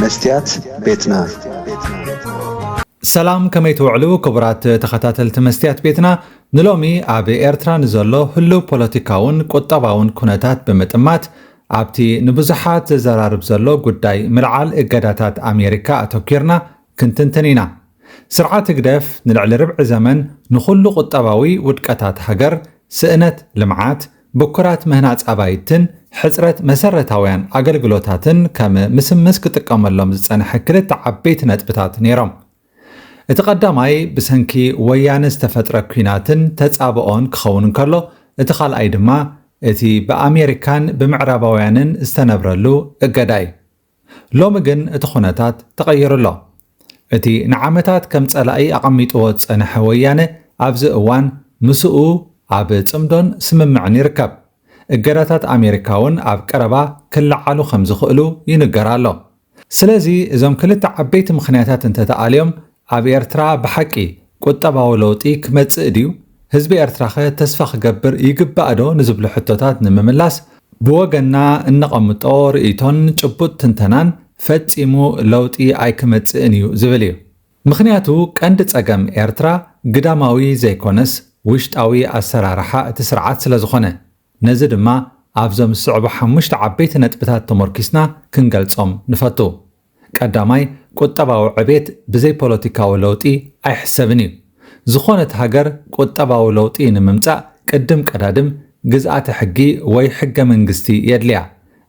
መስትያት ቤትና። ሰላም፣ ከመይ ትውዕሉ ክቡራት ተኸታተልቲ መስትያት ቤትና? ንሎሚ ኣብ ኤርትራ ንዘሎ ህልው ፖለቲካውን ቁጠባውን ኩነታት ብምጥማት፣ ኣብቲ ንብዙሓት ዘዘራርብ ዘሎ ጉዳይ ምልዓል እገዳታት ኣሜሪካ ኣተኲርና ክንትንትን ኢና። ስርዓት ህግደፍ ንልዕሊ ርብዒ ዘመን ንኹሉ ቁጠባዊ ውድቀታት ሃገር፣ ስእነት ልምዓት፣ ብኩራት ምህናጽ ኣባይትን ሕጽረት መሰረታውያን ኣገልግሎታትን ከም ምስምስ ክጥቀመሎም ዝጸንሐ ክልተ ዓበይቲ ነጥብታት ነይሮም። እቲ ቀዳማይ ብሰንኪ ወያነ ዝተፈጥረ ኲናትን ተጻብኦን ክኸውን እንከሎ፣ እቲ ካልኣይ ድማ እቲ ብኣሜሪካን ብምዕራባውያንን ዝተነብረሉ እገዳ እዩ። ሎሚ ግን እቲ ኩነታት ተቐይሩ ኣሎ። እቲ ንዓመታት ከም ጸላኢ ኣቐሚጥዎ ዝጸንሐ ወያነ ኣብዚ እዋን ምስኡ ኣብ ጽምዶን ስምምዕን ይርከብ። እገዳታት ኣሜሪካ እውን ኣብ ቀረባ ክለዓሉ ከም ዝኽእሉ ይንገር ኣሎ። ስለዚ እዞም ክልተ ዓበይቲ ምኽንያታት እንተተኣልዮም ኣብ ኤርትራ ብሓቂ ቁጠባዊ ለውጢ ክመጽእ ድዩ? ህዝቢ ኤርትራኸ ተስፋ ክገብር ይግባእ ዶ ንዝብሉ ሕቶታት ንምምላስ ብወገንና እነቐምጦ ርእይቶን ጭቡጥ ትንተናን ፈጺሙ ለውጢ ኣይክመጽእን እዩ ዝብል እዩ። ምኽንያቱ ቀንዲ ጸገም ኤርትራ ግዳማዊ ዘይኮነስ ውሽጣዊ ኣሰራርሓ እቲ ስርዓት ስለ ዝኾነ፣ ነዚ ድማ ኣብዞም ዝስዕቡ ሓሙሽተ ዓበይቲ ነጥብታት ተመርኪስና ክንገልጾም ንፈቱ። ቀዳማይ፣ ቁጠባዊ ዕቤት ብዘይ ፖለቲካዊ ለውጢ ኣይሕሰብን እዩ። ዝኾነት ሃገር ቁጠባዊ ለውጢ ንምምጻእ ቅድም ቀዳድም ግዝኣተ ሕጊ ወይ ሕገ መንግስቲ የድልያ።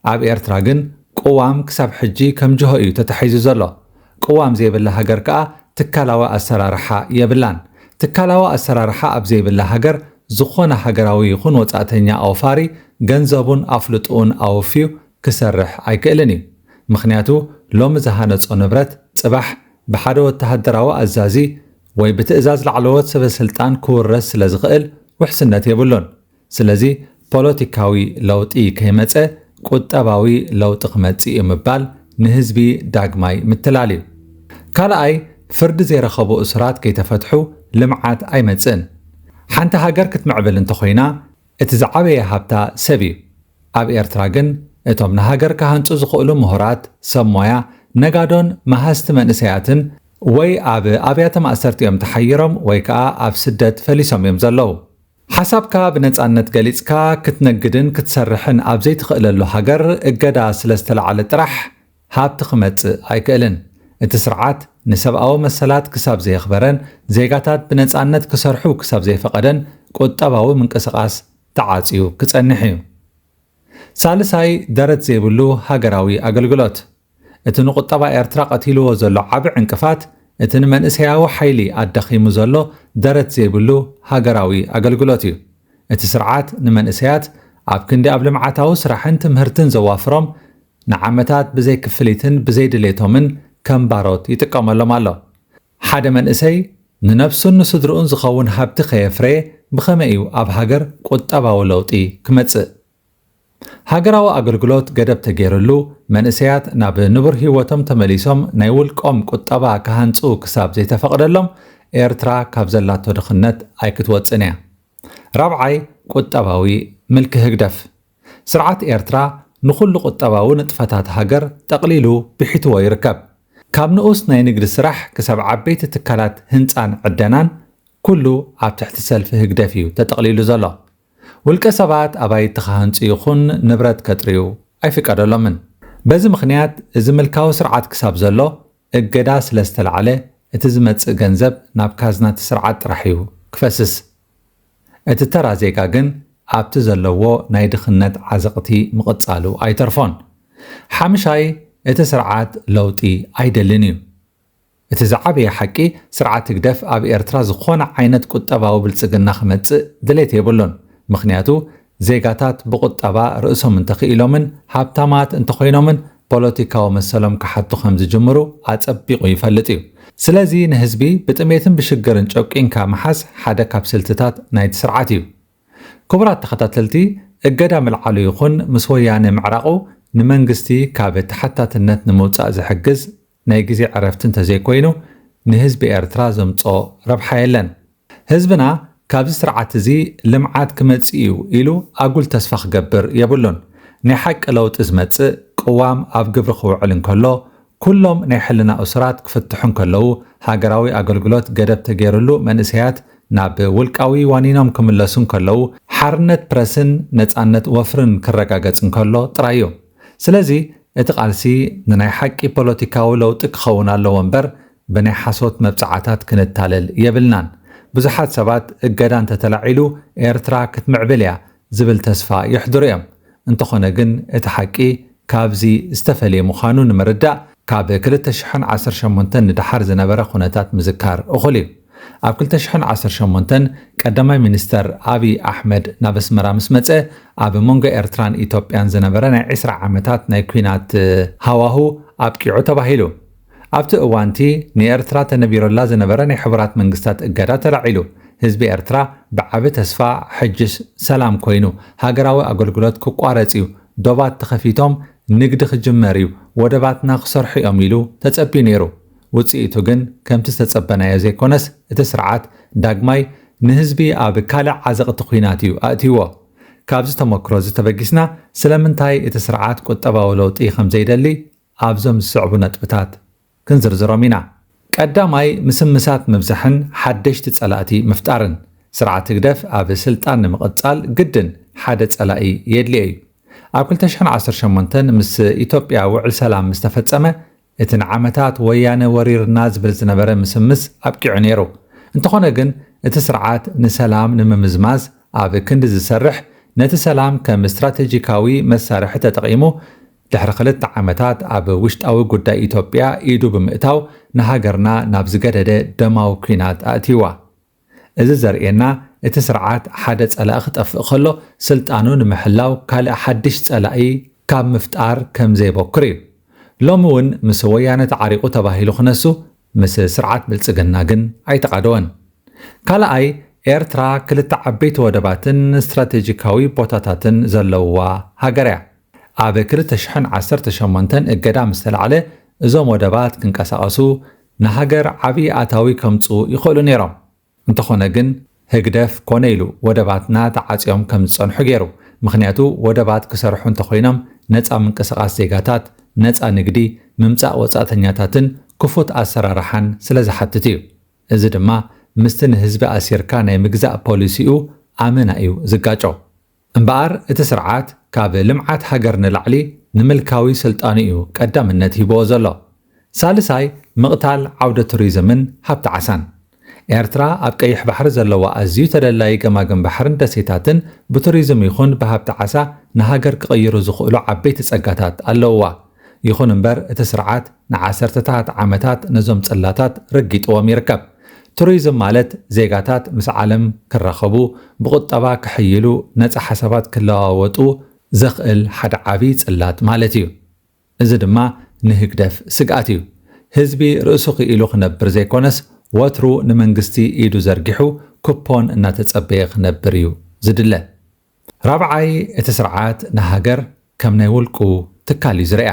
ኣብ ኤርትራ ግን ቅዋም ክሳብ ሕጂ ከም ጅሆ እዩ ተታሒዙ ዘሎ። ቅዋም ዘይብላ ሃገር ከኣ ትካላዊ ኣሰራርሓ የብላን። ትካላዊ ኣሰራርሓ ኣብ ዘይብላ ሃገር ዝኾነ ሃገራዊ ይኹን ወጻእተኛ ኣውፋሪ ገንዘቡን ኣፍልጥኡን ኣወፍዩ ክሰርሕ ኣይክእልን እዩ። ምኽንያቱ ሎሚ ዝሃነጾ ንብረት ጽባሕ ብሓደ ወተሃደራዊ ኣዛዚ ወይ ብትእዛዝ ላዕለዎት ሰበ ስልጣን ክውረስ ስለ ዝኽእል ውሕስነት የብሉን። ስለዚ ፖለቲካዊ ለውጢ ከይመጸ ቁጠባዊ ለውጢ ክመጽእ እዩ ምባል ንህዝቢ ዳግማይ ምትላል እዩ። ካልኣይ፣ ፍርዲ ዘይረኸቡ እሱራት ከይተፈትሑ ልምዓት ኣይመጽእን። ሓንቲ ሃገር ክትምዕብል እንተኾይና እቲ ዝዓበየ ሃብታ ሰብ እዩ። ኣብ ኤርትራ ግን እቶም ንሃገር ክሃንጹ ዝኽእሉ ምሁራት፣ ሰብ ሞያ፣ ነጋዶን መሃዝቲ መንእሰያትን ወይ ኣብ ኣብያተ ማእሰርቲ እዮም ተሓይሮም ወይ ከኣ ኣብ ስደት ፈሊሶም እዮም ዘለዉ። ሓሳብካ ብነጻነት ገሊጽካ ክትነግድን ክትሰርሕን ኣብ ዘይትኽእለሉ ሃገር እገዳ ስለ ዝተላዕለ ጥራሕ ሃብቲ ክመጽእ ኣይክእልን። እቲ ስርዓት ንሰብኣዊ መሰላት ክሳብ ዘየኽበረን ዜጋታት ብነጻነት ክሰርሑ ክሳብ ዘይፈቐደን ቁጠባዊ ምንቅስቓስ ተዓጽዩ ክጸንሕ እዩ። ሳልሳይ፣ ደረት ዘይብሉ ሃገራዊ ኣገልግሎት። እቲ ንቁጠባ ኤርትራ ቀቲልዎ ዘሎ ዓቢ ዕንቅፋት፣ እቲ ንመንእሰያዊ ሓይሊ ኣዳኺሙ ዘሎ ደረት ዘይብሉ ሃገራዊ ኣገልግሎት እዩ። እቲ ስርዓት ንመንእሰያት ኣብ ክንዲ ኣብ ልምዓታዊ ስራሕን ትምህርትን ዘዋፍሮም፣ ንዓመታት ብዘይ ክፍሊትን ብዘይ ድሌቶምን ከም ባሮት ይጥቀመሎም ኣሎ። ሓደ መንእሰይ ንነብሱን ንስድርኡን ዝኸውን ሃብቲ ከየፍረየ ብኸመይ እዩ ኣብ ሃገር ቁጠባዊ ለውጢ ክመጽእ? ሃገራዊ ኣገልግሎት ገደብ ተገይርሉ፣ መንእሰያት ናብ ንቡር ህይወቶም ተመሊሶም ናይ ውልቆም ቁጠባ ክሃንጹ ክሳብ ዘይተፈቕደሎም፣ ኤርትራ ካብ ዘላቶ ድኽነት ኣይክትወጽእን እያ። ራብዓይ፣ ቁጠባዊ ምልኪ ህግደፍ። ስርዓት ኤርትራ ንኹሉ ቁጠባዊ ንጥፈታት ሃገር ጠቕሊሉ ብሒትዎ ይርከብ። ካብ ንኡስ ናይ ንግዲ ስራሕ ክሳብ ዓበይቲ ትካላት ህንጻን ዕደናን ኩሉ ኣብ ትሕቲ ሰልፊ ህግደፍ እዩ ተጠቕሊሉ ዘሎ። ውልቀ ሰባት ኣባይቲ ክሃንጹ ይኹን ንብረት ከጥርዩ ኣይፍቀደሎምን። በዚ ምኽንያት እዚ ምልካዊ ስርዓት ክሳብ ዘሎ እገዳ ስለ ዝተላዕለ እቲ ዝመጽእ ገንዘብ ናብ ካዝና እቲ ስርዓት ጥራሕ እዩ ክፈስስ። እቲ ተራ ዜጋ ግን ኣብቲ ዘለዎ ናይ ድኽነት ዓዘቕቲ ምቕጻሉ ኣይተርፎን። ሓምሻይ እቲ ስርዓት ለውጢ ኣይደልን እዩ። እቲ ዝዓበየ ሓቂ ስርዓት ህግደፍ ኣብ ኤርትራ ዝኾነ ዓይነት ቁጠባዊ ብልጽግና ክመጽእ ድሌት የብሉን። ምኽንያቱ ዜጋታት ብቁጠባ ርእሶም እንተኽኢሎምን ሃብታማት እንተኾይኖምን ፖለቲካዊ መሰሎም ክሓቱ ከም ዝጅምሩ ኣጸቢቑ ይፈልጥ እዩ። ስለዚ ንህዝቢ ብጥሜትን ብሽግርን ጨቂንካ ምሓዝ ሓደ ካብ ስልትታት ናይቲ ስርዓት እዩ። ክቡራት ተኸታተልቲ፣ እገዳ ምልዓሉ ይኹን ምስ ወያነ ምዕራቑ ንመንግስቲ ካብ ተሓታትነት ንምውጻእ ዝሕግዝ ናይ ግዜ ዕረፍቲ እንተዘይኮይኑ ንህዝቢ ኤርትራ ዘምጾ ረብሓ የለን። ህዝብና ካብዚ ስርዓት እዚ ልምዓት ክመጽእ እዩ ኢሉ ኣጉል ተስፋ ክገብር የብሉን። ናይ ሓቂ ለውጢ ዝመጽእ ቅዋም ኣብ ግብሪ ክውዕል እንከሎ ኩሎም ናይ ሕልና እሱራት ክፍትሑ እንከለዉ፣ ሃገራዊ ኣገልግሎት ገደብ ተገይርሉ መንእሰያት ናብ ውልቃዊ ዋኒኖም ክምለሱ እንከለዉ፣ ሓርነት ፕረስን ነጻነት ወፍርን ክረጋገጽ እንከሎ ጥራይ እዩ። ስለዚ እቲ ቃልሲ ንናይ ሓቂ ፖለቲካዊ ለውጢ ክኸውን ኣለዎ እምበር፣ ብናይ ሓሶት መብጽዓታት ክንታለል የብልናን። ብዙሓት ሰባት እገዳ እንተተላዒሉ ኤርትራ ክትምዕብል እያ ዝብል ተስፋ የሕድሩ እዮም። እንተኾነ ግን እቲ ሓቂ ካብዚ ዝተፈልየ ምዃኑ ንምርዳእ ካብ ክልተ ሽሕን ዓሰርተ ሸሞንተን ንደሓር ዝነበረ ኩነታት ምዝካር እኹል እዩ። ኣብ ክልተ ሽሕን ዓሰርተ ሸሞንተን ቀዳማይ ሚኒስተር ኣብይ ኣሕመድ ናብ ኣስመራ ምስ መጸ፣ ኣብ መንጎ ኤርትራን ኢትዮጵያን ዝነበረ ናይ ዕስራ ዓመታት ናይ ኲናት ሃዋሁ ኣብቂዑ ተባሂሉ። ኣብቲ እዋንቲ ንኤርትራ ተነቢሩላ ዝነበረ ናይ ሕቡራት መንግስታት እገዳ ተላዒሉ። ህዝቢ ኤርትራ ብዓቢ ተስፋ፣ ሕጅስ ሰላም ኮይኑ፣ ሃገራዊ ኣገልግሎት ክቋረጽ እዩ፣ ዶባት ተኸፊቶም ንግዲ ክጅመር እዩ፣ ወደባትና ክሰርሑ እዮም ኢሉ ተጸብዩ ነይሩ። ውጽኢቱ ግን ከምቲ ዝተጸበናዮ ዘይኮነስ፣ እቲ ስርዓት ዳግማይ ንህዝቢ ኣብ ካልእ ዓዘቕቲ ኲናት እዩ ኣእትይዎ። ካብዚ ተመክሮ እዚ ተበጊስና፣ ስለምንታይ እቲ ስርዓት ቁጠባዊ ለውጢ ከም ዘይደሊ ኣብዞም ዝስዕቡ ነጥብታት ክንዝርዝሮም ኢና። ቀዳማይ፣ ምስምሳት ምብዛሕን ሓደሽቲ ጸላእቲ ምፍጣርን። ስርዓት ህግደፍ ኣብ ስልጣን ንምቕጻል ግድን ሓደ ጸላኢ የድልዮ እዩ። ኣብ ክልተ ሽሕን ዓሰርተ ሸሞንተን ምስ ኢትዮጵያ ውዕል ሰላም ምስ ተፈጸመ፣ እቲ ንዓመታት ወያነ ወሪርና ዝብል ዝነበረ ምስምስ ኣብቂዑ ነይሩ። እንተኾነ ግን፣ እቲ ስርዓት ንሰላም ንምምዝማዝ ኣብ ክንዲ ዝሰርሕ፣ ነቲ ሰላም ከም ስትራቴጂካዊ መሳርሒ ተጠቒሙ፣ ድሕሪ ክልተ ዓመታት ኣብ ውሽጣዊ ጉዳይ ኢትዮጵያ ኢዱ ብምእታው፣ ንሃገርና ናብ ዝገደደ ደማዊ ኲናት ኣእትይዋ። እዚ ዘርእየና፣ እቲ ስርዓት ሓደ ጸላኢ ክጠፍእ ከሎ፣ ስልጣኑ ንምሕላው ካልእ ሓድሽ ጸላኢ ካብ ምፍጣር ከም ዘይበኩር እዩ። ሎሚ እውን ምስ ወያነ ተዓሪቑ ተባሂሉ ክነሱ፣ ምስ ስርዓት ብልጽግና ግን ኣይተቓደወን። ካልኣይ፣ ኤርትራ ክልተ ዓበይቲ ወደባትን ስትራቴጂካዊ ቦታታትን ዘለውዋ ሃገር እያ። ኣብ ክልተ ሽሕን ዓሰርተ ሸሞንተን እገዳ ምስ ተላዕለ፣ እዞም ወደባት ክንቀሳቐሱ፣ ንሃገር ዓብዪ ኣታዊ ከምጽኡ ይኽእሉ ነይሮም። እንተኾነ ግን፣ ህግደፍ ኮነ ኢሉ ወደባትና ተዓጽዮም ከም ዝጸንሑ ገይሩ። ምኽንያቱ፣ ወደባት ክሰርሑ እንተኾይኖም፣ ነጻ ምንቅስቓስ ዜጋታት፣ ነጻ ንግዲ፣ ምምጻእ ወጻእተኛታትን ክፉት ኣሰራርሓን ስለ ዝሓትት እዩ። እዚ ድማ ምስቲ ንህዝቢ ኣሲርካ ናይ ምግዛእ ፖሊሲኡ ኣመና እዩ ዝጋጮ። እምበኣር፣ እቲ ስርዓት ካብ ልምዓት ሃገር ንላዕሊ ንምልካዊ ስልጣኑ እዩ ቀዳምነት ሂብዎ ዘሎ። ሳልሳይ፣ ምቕታል ዓውደ ቱሪዝምን ሃብቲ ዓሳን። ኤርትራ ኣብ ቀይሕ ባሕሪ ዘለዋ ኣዝዩ ተደላዪ ገማግም ባሕርን ደሴታትን ብቱሪዝም ይኹን ብሃብቲ ዓሳ ንሃገር ክቕይሩ ዝኽእሉ ዓበይቲ ጸጋታት ኣለውዋ። ይኹን እምበር፣ እቲ ስርዓት ንዓሰርተታት ዓመታት ነዞም ጽላታት ረጊጥዎም ይርከብ። ቱሪዝም ማለት ዜጋታት ምስ ዓለም ክራኸቡ፣ ብቁጠባ ክሕይሉ፣ ነጻ ሓሳባት ክለዋወጡ ዘኽእል ሓደ ዓቢ ጽላት ማለት እዩ። እዚ ድማ ንህግደፍ ስግኣት እዩ። ህዝቢ ርእሱ ክኢሉ ክነብር ዘይኮነስ፣ ወትሩ ንመንግስቲ ኢዱ ዘርጊሑ ኩፖን እናተጸበየ ክነብር እዩ ዝድለ። ራብዓይ፣ እቲ ስርዓት ንሃገር ከም ናይ ውልቁ ትካል እዩ ዝርእያ።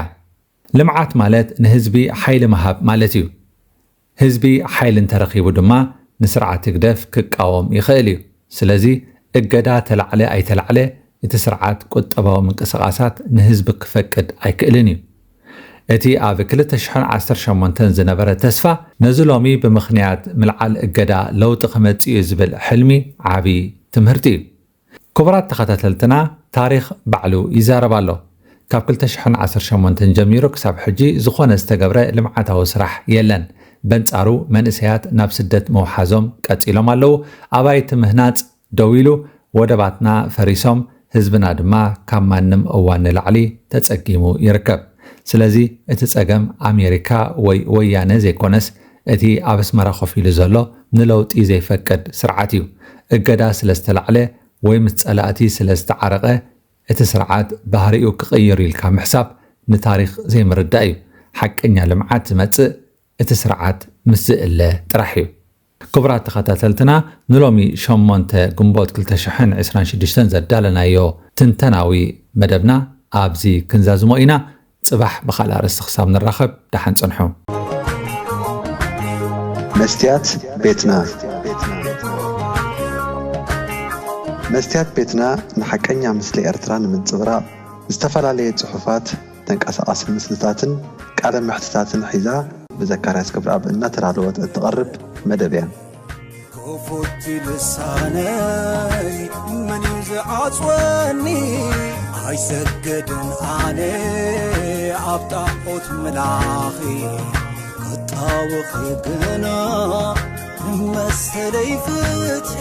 ልምዓት ማለት ንህዝቢ ሓይሊ ምሃብ ማለት እዩ። ህዝቢ ሓይሊ እንተረኺቡ ድማ ንስርዓት ህግደፍ ክቃወም ይኽእል እዩ። ስለዚ እገዳ ተላዕለ ኣይተላዕለ እቲ ስርዓት ቁጠባዊ ምንቅስቓሳት ንህዝቢ ክፈቅድ ኣይክእልን እዩ። እቲ ኣብ ክልተ ሽሕን ዓሰርተ ሸሞንተን ዝነበረ ተስፋ ነዚ ሎሚ ብምኽንያት ምልዓል እገዳ ለውጢ ክመጽእ እዩ ዝብል ሕልሚ ዓቢ ትምህርቲ እዩ። ክቡራት ተኸታተልትና፣ ታሪኽ ባዕሉ ይዛረብ ኣሎ። ካብ ክልተ ሽሕን ዓሰርተ ሸሞንተን ጀሚሩ ክሳብ ሕጂ ዝኾነ ዝተገብረ ልምዓታዊ ስራሕ የለን። በንጻሩ መንእሰያት ናብ ስደት ምውሓዞም ቀጺሎም ኣለዉ። ኣባይቲ ምህናጽ ደው ኢሉ፣ ወደባትና ፈሪሶም፣ ህዝብና ድማ ካብ ማንም እዋን ንላዕሊ ተጸጊሙ ይርከብ። ስለዚ እቲ ጸገም ኣሜሪካ ወይ ወያነ ዘይኮነስ፣ እቲ ኣብ ኣስመራ ኮፍ ኢሉ ዘሎ ንለውጢ ዘይፈቅድ ስርዓት እዩ። እገዳ ስለ ዝተላዕለ ወይ ምስ ጸላእቲ ስለ ዝተዓረቐ፣ እቲ ስርዓት ባህሪኡ ክቕይር ኢልካ ምሕሳብ ንታሪኽ ዘይምርዳእ እዩ። ሓቀኛ ልምዓት ዝመጽእ እቲ ስርዓት ምስ ዝእለ ጥራሕ እዩ። ክቡራት ተኸታተልትና፣ ንሎሚ ሸሞንተ ግንቦት ክልተ ሽሕን ዕስራን ሽዱሽተን ዘዳለናዮ ትንተናዊ መደብና ኣብዚ ክንዛዝሞ ኢና። ጽባሕ ብኻልእ ኣርእስቲ ክሳብ ንራኸብ፣ ደሓን ጽንሑ። መስትያት ቤትና። መስትያት ቤትና ንሓቀኛ ምስሊ ኤርትራ ንምንጽብራቕ ዝተፈላለየ ጽሑፋት፣ ተንቀሳቓሲ ምስልታትን ቃለ መሕትታትን ሒዛ ብዘካርያስ ገብረኣብ እናተዳለወት እትቐርብ መደብ እያ። ክፉት ልሳነይ መን እዩ ዝዓጽወኒ? ኣይሰግድን ኣነ ኣብ ጣዖት ምላኺ፣ ክጣወኺ ግና መሰለይ ፍትሒ።